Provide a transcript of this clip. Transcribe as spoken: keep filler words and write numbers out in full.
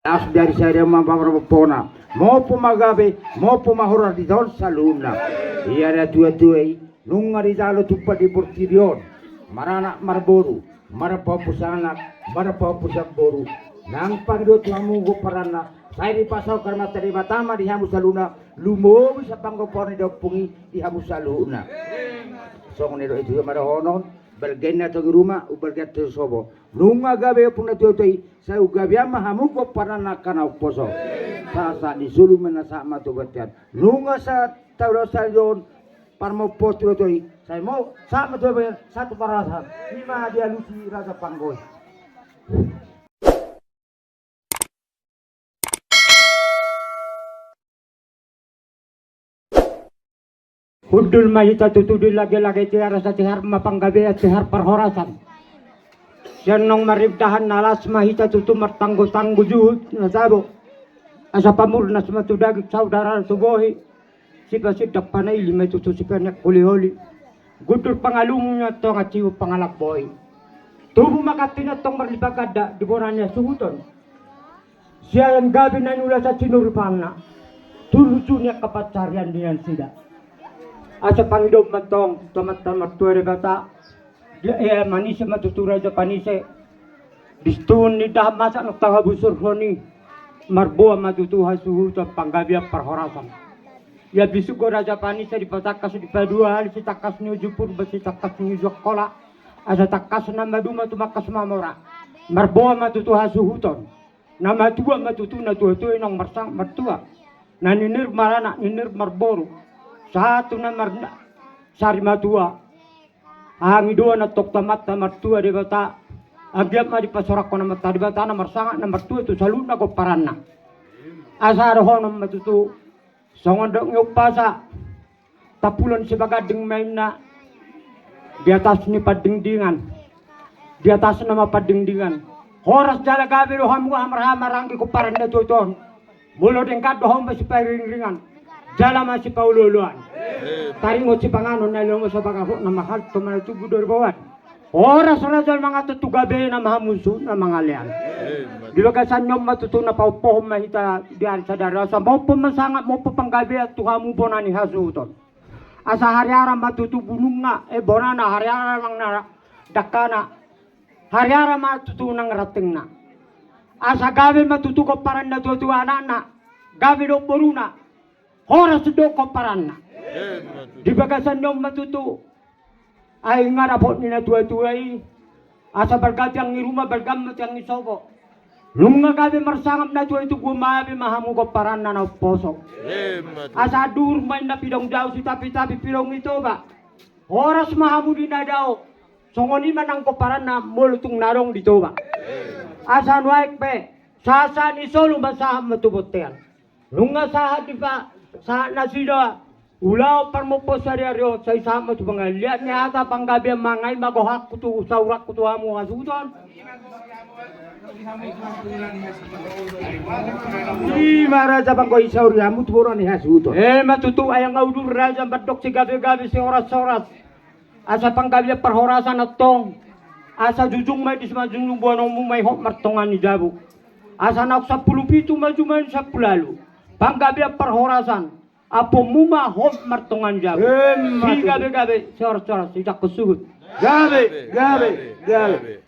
Las dari sada ma pamorpona. Mompo ma gabe, mompo ma horas di taon saluhutna. Ia da tuatua i, nunga dijalo tupa di portibi on. Maranak marboru, marpahompus anak, marpahompus boru. Nang pangidoan tu hamu gomparanna, sai dipasahat Amanta Debata ma di hamu saluhutna, lumobi sian panggomparan ni ompung i di hamu saluhutna. Songon i do, itu ma dohonon, balga ni na tong i ruma, umbalga ni na tong i sopo. Nunga gabe ompung na tuatua i, sai gabean ma hamu gomparanna angka na umposo. Sahat ni solu ma na sahat ma tu bontean. Nunga sahat tu sahat on, parmompoan tuatua i, sai ma sahat ma tu bontean, sahat tu parhorasan. I ma dialusi Raja Panggo i. Hundul ma hita tutu di lagelage, tiar asa tiar ma panggabean, tiar parhorasan. Sian naung marindahan na las ma hita tutu martanggotanggo juhut na tabo. Asa pamurnas ma tu daging, saudara tu bohi. Sipasindak panaili ma tutu sipaneang holiholi. Gundur pangalungun na tonga, siu pangalap bohi. Tubu ma kanti na tong marlipat ganda di bona ni hasuhuton. Sian gabe na niula sian sinuripanna, tu luju ni angka pansarian ni nasida. Asa pangidoan ma tong tu Amanta Martua Debata, di, eh, manise ma tutu Raja Panise. Di situhun ni dahan masa na tahabusurhon i, marboa ma tutu hasuhuton, panggabean, parhorasan. Ia bisuk do Raja Panise dipatangkas, dipadua hali sitangkas ni uju Purba, sitangkas ni uju Angkola, asa tangkasna maduma tumangkas mamora. Marboa ma tutu hasuhuton. Na matua ma tutu na tuatua i naung marsangap martua. Na ninir maranak, ninir marboru. Sahat tu na mar-, sari matua. Pangidoan antong tu Amanta Martua Debata. Anggiat ma dipasorangkon Amanta Debata na marsangap na martua tu saluhutna gomparanna. Asa dohonon ma tutu. Songon dok ni umpasa, tampulon sibaganding ma inna di atas ni pandingdingan. Di atasna ma pandingdingan. Horas jala gabe do hamu, hamar-hamar anggi gomparan na tuatua on. Molo denggan do hamu ma siparingringan, jala ma sipaolooloan. Taringot sipanganon na lomo, sabagahon na mahal, tomana tubu do riboan. Horas raja mangato tu gabena, mahamusu na mangalean. Di bagasan ni on ma tutu na paompohon ma hita di ari sadari, asa mompo ma sangap, mompo panggabean tu hamu bona ni hasuhuton. Asa hariara ma tutu bunungna, eh, bonana, hariara nang na dangkana. Hariara ma tutu nang rantingna. Asa gabe ma tutu gomparan na tuatua anakna, gabe do boruna. Horas do gomparanna. Di bagasan ni on ma tutu. Ai nga dapot ni na tuatua i, asa balga tiang ni ruma, balga ma tiang ni sopo. Nunga gabe marsangap na tua i, tubu ma gabe ma hamu gomparanna na umposo. Asa duhur ma inna pidong dao, sitapi-tapi pidong ni Toba. Horas ma hamu di na dao. Songon i ma nang gomparanna molo tung na adong di Toba. Asa nuaeng pe, sahat-sahat ni solu ma sahat ma tu bontean. Nunga sahat dipa, sahat nasida ulaon parmompoan sadari on, sai sahat ma tu pangaliat ni hata panggabean, manang i ma gohanku tu saurangku tu hamu hasuhuton. I ma raja panggo, i sauri hamu tu bona ni hasuhuton. E ma tutu, ai nga udur raja mandok sigabe-gabe, sihoras-horas. Asa panggabean parhorasan antong. Asa jujung ma i di simanjujung, boanonmu ma i hot martonga ni jabu. Asa naung sampulu pitu ma jumadi sampulu ualu. Panggabean parhorasan, ampuonmu ma hot martonga ni jabu. Emma tutu. Sigabe-gabe, sihoras-horas, sitangkas suhut. Gabe, gabe, gabe.